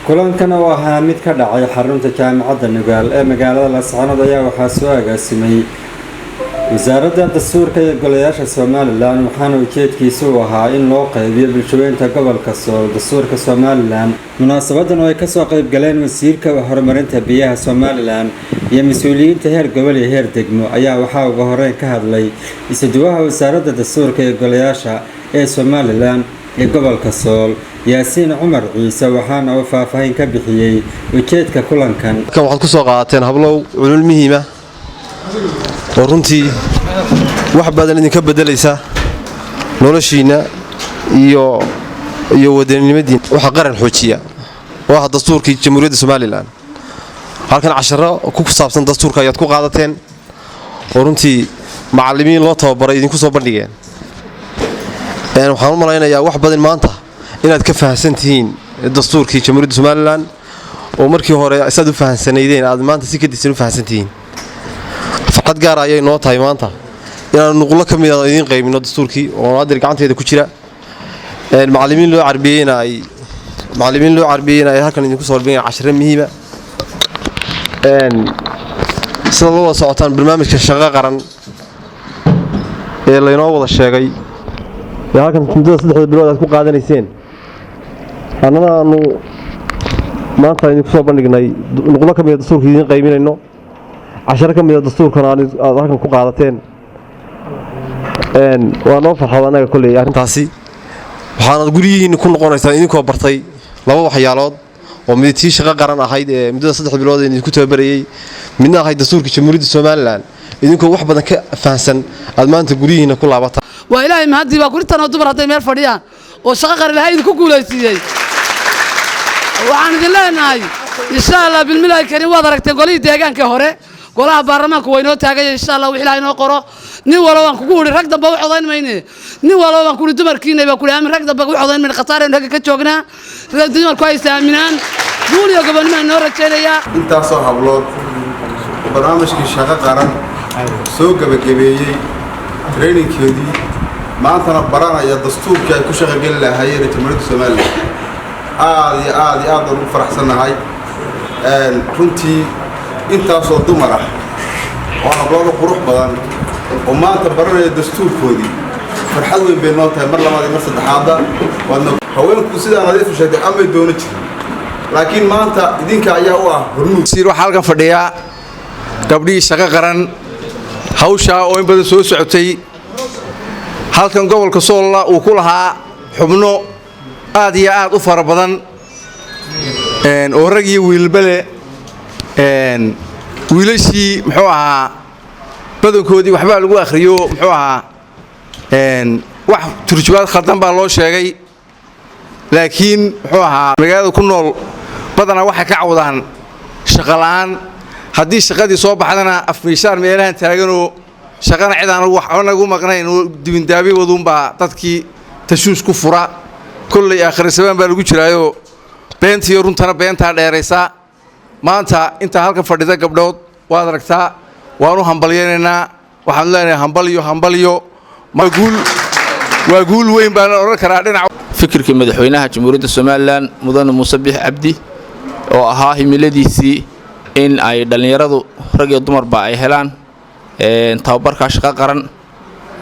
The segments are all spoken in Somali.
Kulankan oo ahaa mid ka dhacay xarunta Jaamacadda Nugaal ee magaalada Laascaanood ayaa waxaa soo agaasimay Wasaaradda Dastuurka iyo Golayaasha Somaliland, waxaana ujeedkiisu uu ahaa in loo qaybiyo bulshaweynta gobolka Sool dastuurka Somaliland. Munaasabadan oo ay kasoo qayb galeen wasiirka horumarinta biyaha Somaliland iyo mas-uuliyiinta heer gobol iyo heer degmo ayaa waxaa ugu horeyn ka hadlay isuduwaha Wasaaradda Dastuurka iyo Golayaasha ee Somaliland ee gobolka Sool, Yaasiin Cumar Ciise, waxaana uu faahfaahin ka bixiyey ujeedka kulankan. Kan waxaad ku soo qaadateen, hablow, culul muhiima oo runtii wax badan idinka beddelaysa noloshiinna iyo wadaninimadiina. Waxaa qaran xoojiya oo ah dastuurkii Jamhuuriyadda Somaliland. Halkan casharo ku saabsan dastuurka ayaad ku qaadateen oo runtii macallimiin loo tababaray idinku soo bandhigeen. Waxaan u malaynayaa wax badan maanta inaad ka fahamsan tihiin dastuurkii Jamhuuriyadda Somaliland, oo markii hore saad u fahamsanaydeen aad maanta si kadisan u fahamsan tihiin. Farxad gaara ayay noo tahay maanta inaanu nuqullo ka mid a idiin qaybino dastuurkii oo hadeer gacanteeda ku jira. Macallimiin loo carbiyeyna ay halkan idinku soo bandhigeen casharo muhiima. Sidaad la wada socotaan, barnaamijka shaqo qaran ee laynoo wada sheegay ee halkan muddada 3da bilood aad ku qaadanayseen, annana aanu maanta idinku soo bandhignay nuqlo ka mida dastuurka, idiin qaybinayno casharo ka mida dastuurkana aad halkan ku qaadateen, waa noo farxad annaga kolley arrintaasi. Waxaanaad guryihiinni ku noqonaysaan idinkoo bartay laba waxyaalood oo mid tii shaqo qaran ahayd ee muddada 3 bilood ee idinku tababarayey, midna ahayd dastuurka Jamhuuriyadda Somaliland. Idinkoo wax badan ka fahamsan aad maanta guryihiinna ku laabataan. Waa Ilaahay mahadii baa kuritanoo dumar hadday meel fadhiyaan oo shaqo qaran Ilahay idinku guulaysiiyey. Waxaan idin leenahay, insha Allah bilmilaahi kariim, waad aragteen golihii deegaanka hore, golaha baarlamaanku waa inoo taaganya. Insha Allah wix Ilahay inoo qoro, nin walba waan kugu uri rag dambe u codayn mayne. Nin walba waan kuuri dumarkiina baa kuri aamin, rag dambe u codayn mayne. Khasaaraynu ragga ka joognaa, dumarku ay is-aaminaan. Guul iyo gobonnimo inoo rajaynayaa. Intaasoo hablood barnaamijkii shaqo qaran soo gebagabeeyey trainingkeedii, maantana baranaya dastuurkii ay ku shaqogeli lahaayeen Jamhuuriyadda Somaliland, aad iyo aad iyo aad baan ugu faraxsannahay runtii. Intaasoo dumar ah oo hablooda qurux badan oo maanta baranaya dastuurkoodii, farxad weyn bay noo tahay mar labaad iyo mar saddexaadda. Waadna haweenku sidaa Nadiifu sheegtay amay doono jirin, laakiin maanta idinka ayaa u ah hormuud. Waxaa halkan fadhiyaa gabdhihii shaqo qaran, hawshaa oo in badan soo socotay. Halkan gobolka Soolla uu ku lahaa xubno aad iyo aad u fara badan oo rag iyo wiilba leh. Wiilashii, muxuu ahaa, badankoodii waxbaa lagu akhriyo, muxuu ahaa, wax turjubaad khaldan baa loo sheegay. Laakiin, muxuu ahaa, magaalada ku nool badanaa waxay ka cawdaan shaqola'aan. Haddii shaqadii soo baxdana, afmiishaar meelahan taaganoo shaqana cid aan waxba nagu maqnayn oo dibindaabi waduunbaa dadkii tashuush ku fura. Kolley aakhirasabaan baa lagu jiraayoo beentiiyo runtana beentaa dheeraysaa. Maanta intaa halkan fadhida gabdhood waad aragtaa, waanu hambalyaynaynaa. Waxaanu leenahay hambalyo, hambalyo, waa guul weyn baan odhan karaa dhinac. Fikirkii madaxweynaha Jamhuuriyadda Somaliland, mudane Muuse Biix Cabdi, oo ahaa himiladiisii in ay dhallinyaradu rag iyo dumarba ay helaan tababarkaa shaqo qaran.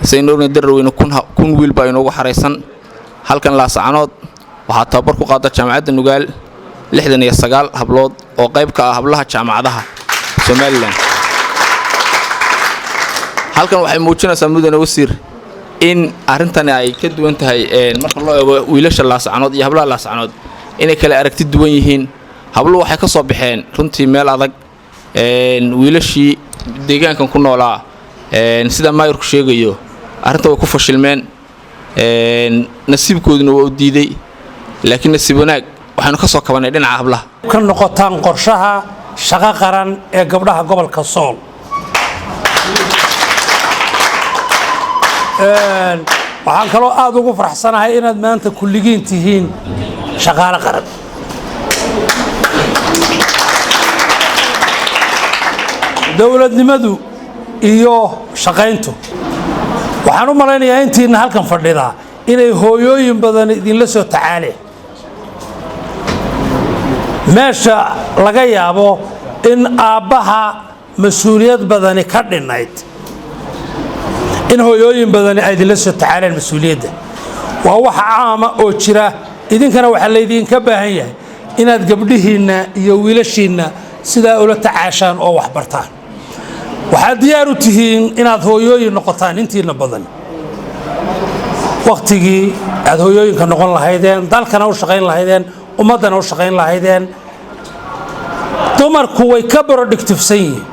Saynu ognahay, Daraweyne 1000 wiil baa inoogu xaraysan. Halkan Laascanood waxaa tababar ku qaada Jaamacadda Nugaal 69 hablood oo qayb ka ah hablaha jaamacadaha Somaliland. Halkan waxay muujinaysaa, mudane wasiir, in arrintani ay ka duwan tahay marka loo eego wiilasha Laascanood iyo hablaha Laascanood, inay kale aragti duwan yihiin. Habluhu waxay ka soo baxeen runtii meel adag. Wiilashii deegaankan ku noolaa, sida maayirku sheegayo, arrinta way ku fashilmeen, nasiibkooduna waa u diiday. Laakiin nasiib wanaag waxaynu ka soo kabannay dhinaca hablaha. Ka noqotaan qorshaha shaqo qaran ee gabdhaha gobolka Sool. Waxaan kaloo aada ugu faraxsanahay inaad maanta kulligiin tihiin shaqaale qaran. Dowladnimadu iyo shaqayntu, waxaan u malaynayaa intiina halkan fadhidaa inay hooyooyin badan idinla soo tacaaleen. Meesha laga yaabo in aabbaha mas-uuliyad badani ka dhinnayd, in hooyooyin badani ay idinla soo tacaaleen mas-uuliyadda, waa wax caama oo jira. Idinkana waxaa laydinka baahan yahay inaad gabdhihiinna iyo wiilashiinna sidaa ula tacaashaan oo wax bartaan. Waxaad diyaar u tihiin inaad hooyooyin noqotaan intiina badan. Wakhtigii aad hooyooyinka noqon lahaydeen, dalkana u shaqayn lahaydeen, ummaddana u shaqayn lahaydeen. Dumarku way ka productive-san yihiin.